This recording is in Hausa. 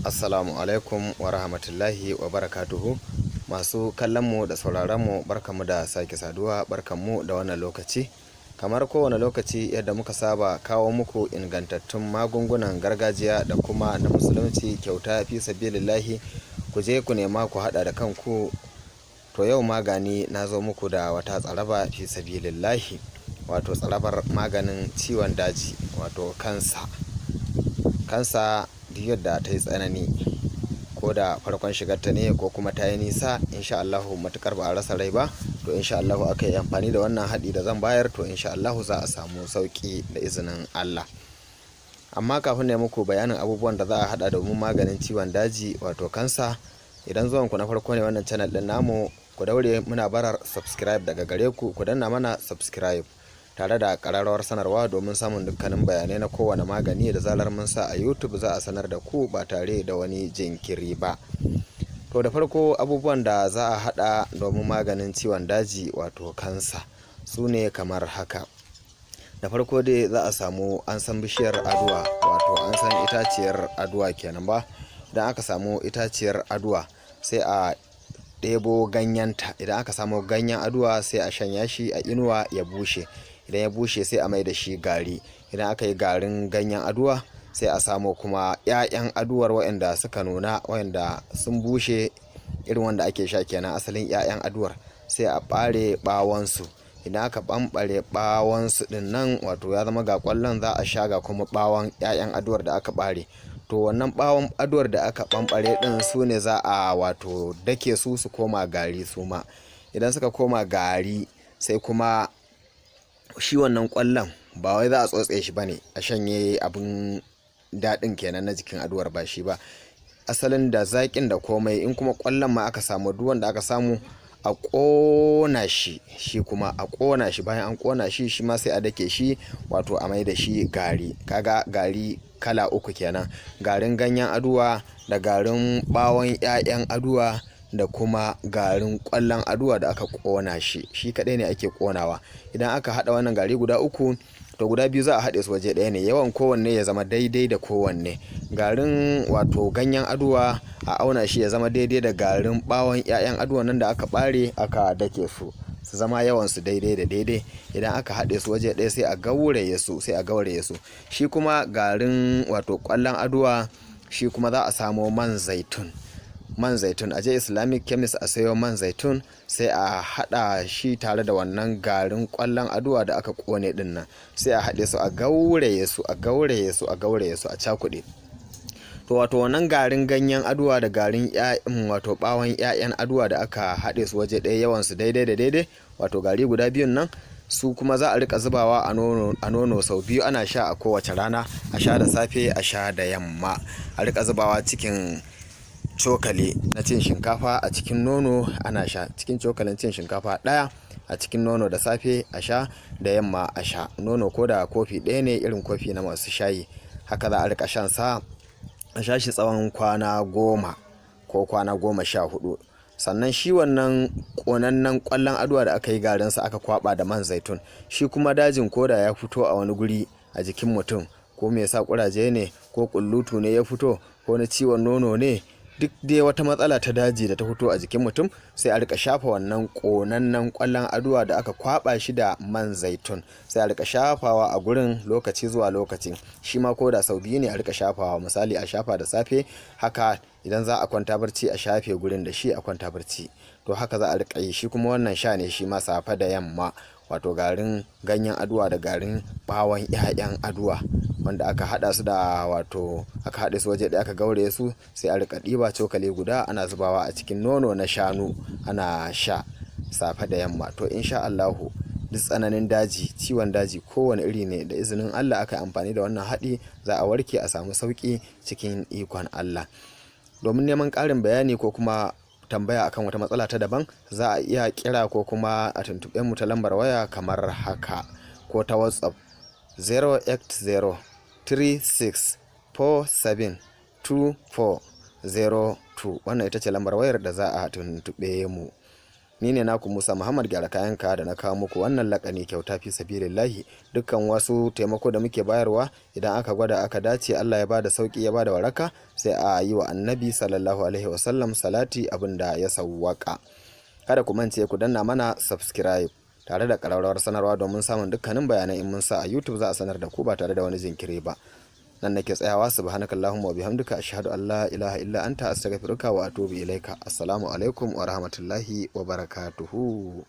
Assalamu alaikum wa rahmatullahi wa barakatuhu. Masu kallonmu da sauraronmu, barkanmu da sake saduwa, barkanmu da wannan lokaci. Kamar kowane lokaci yadda muka saba kawo muku ingantattun magungunan gargajiya da kuma na Musulunci kyauta fi sabilillahi, ku je ku nema ku haɗa da kanku. To, yau magani na zo muku da wata tsaraba fi sabilillahi, wato tsarabar maganin ciwon daji, wato kansa. Kansa duk yadda ta yi tsanani, ko da farkon shigarta ne ko kuma ta yi nisa, insha Allahu matukar ba a rasa rai ba, to insha Allahu aka yi amfani da wannan haɗi da zan bayar, to insha Allahu za a samu sauƙi da izinin Allah. Amma kafin na muku bayanin abubuwan da za a haɗa domin maganin ciwon daji, wato kansa, idan zuwan ku na farko ne wannan channel ɗin namu, ku daure, muna barar subscribe daga gare ku, ku danna mana subscribe tare da ƙararrawar sanarwa domin samun dukkanin bayanai na kowane magani da zarar mun sa a YouTube, za a sanar da ku ba tare da wani jinkiri ba. To, da farko abubuwan da za a haɗa domin maganin ciwon daji, wato kansa, su ne kamar haka. Da farko dai za a samu, an san bishiyar aduwa, wato an san itaciyar aduwa kenan ba. Idan aka samu itaciyar aduwa, sai a ɗebo ganyenta. Idan aka samu ganyen aduwa, sai a shanya shi a inuwa ya bushe. Idan ya bushe, sai a mai da shi gari. Idan aka yi garin ganyen aduwa, sai a samo kuma 'ya'yan aduwar waɗanda suka nuna, waɗanda sun bushe, irin wanda ake sha kenan, asalin 'ya'yan aduwar, sai a ɓare ɓawonsu. Idan aka ɓamɓare ɓawonsu ɗin nan, wato ya zama ga ƙwallon za a sha, ga kuma ɓawon 'ya'yan aduwar da aka ɓare. To, wannan ɓawon aduwar da aka ɓamɓare ɗin su ne za a wato dake su, su koma gari su ma. Idan suka koma gari, sai kuma shi wannan ƙwallon, ba wai za a tsotse shi bane a shanye abin daɗin kenan na jikin aduwar, ba shi ba. Asalin da zaƙin da komai, in kuma ƙwallon ma aka samu, duk wanda aka samu, a ƙona shi, shi kuma a ƙona shi. Bayan an ƙona shi, shi ma sai a dake shi, wato a mai da shi gari. Kaga gari kala uku kenan: garin ganyen aduwa, da garin ɓawon 'ya'yan aduwa, da kuma garin ƙwallon aduwa da aka ƙona shi. Shi kaɗai ne ake ƙonawa. Idan aka haɗa wannan gari guda uku, to guda biyu za a haɗe su waje ɗaya ne, yawan kowanne ya zama daidai da kowanne. Garin wato ganyen aduwa a auna shi ya zama daidai da garin ɓawon 'ya'yan aduwa nan da aka ɓare aka dake su, su zama yawan su daidai da daidai. Idan aka haɗe su waje ɗaya, sai a gauraye su, sai a gauraye su. Shi kuma garin wato ƙwallon aduwa, shi kuma za a samo man zaitun. Man zaitun, a je Islamic chemist a sayo man zaitun, sai a haɗa shi tare da wannan garin ƙwallon aduwa da aka ƙone ɗin nan, sai a haɗe su, a gauraye su, a gauraye su, a gauraye su, a cakuɗe. To, wato wannan garin ganyen aduwa da garin ƴaƴan, wato ɓawon ƴaƴan aduwa da aka haɗe su waje ɗaya, yawan su daidai da daidai, wato gari guda biyun nan, su kuma za a rika zubawa a nono sau biyu ana sha a kowace rana, a sha da safe, a sha da yamma. A rika zubawa cikin cokali na cin shinkafa a cikin nono ana sha, cikin cokalin cin shinkafa ɗaya a cikin nono, da safe a sha, da yamma a sha. Nono ko da kofi ɗaya ne, irin kofi na masu shayi, haka za a rika shan sa, a sha shi tsawon kwana 10 ko kwana 14. Sannan shi wannan ƙonannen ƙwallon aduwa da aka yi garinsa aka kwaɓa da man zaitun, shi kuma dajin koda ya fito a wani guri a jikin mutum, ko mai sa ƙuraje ne, ko ƙullutu ne ya fito, ko na ciwon nono ne, duk dai wata matsala ta daji da ta fito a jikin mutum, sai a rika shafa wannan ƙonannen ƙwallon aduwa da aka kwaɓa shi da man zaitun, sai a rika shafawa a gurin lokaci zuwa lokaci. Shi ma ko da sau biyu ne a rika shafawa, misali a shafa da safe, haka idan za a kwanta barci a shafe gurin da shi a kwanta barci. To, haka za a rika yi. Shi kuma wannan sha ne shi ma safe da yamma, wato garin ganyen aduwa da garin ɓawon 'ya'yan aduwa wanda aka haɗa su da, wato aka haɗe su waje ɗaya, aka gauraye su, sai a rika ɗiba cokali guda ana zubawa a cikin nono na shanu ana sha safe da yamma. To, insha Allahu duk tsananin daji, ciwon daji kowane iri ne, da izinin Allah aka yi amfani da wannan haɗi, za a warke, a samu sauƙi cikin ikon Allah. Domin neman ƙarin bayani ko kuma tambaya akan wata matsala ta daban, za a iya kira ko kuma a tuntuɓe mu ta lambar waya kamar haka, ko ta WhatsApp: 080 36 47 24 02. Wannan ita ce lambar wayar da za a tuntuɓe mu. Ni ne naku Musa Muhammad Gyara Kayanka da na kawo muku wannan lakani kyauta fi sabilillahi. Dukkan wasu taimako da muke bayarwa, idan aka gwada aka dace, Allah ya bada sauki ya bada waraka, sai a yi wa Annabi sallallahu alaihi wasallam salati abin da ya sawwaka. Kada ku mance ku danna mana subscribe tare da ƙararrawar sanarwa domin samun dukkanin bayanai. In mun sa a YouTube, za a sanar da ku ba tare da wani jinkiri ba. Nan nake tsayawa. Subhanakallahumma wa bihamdika, ashhadu an la ilaha illa anta, astaghfiruka wa atubu ilaika. Assalamu alaikum wa rahmatullahi wa barakatuhu.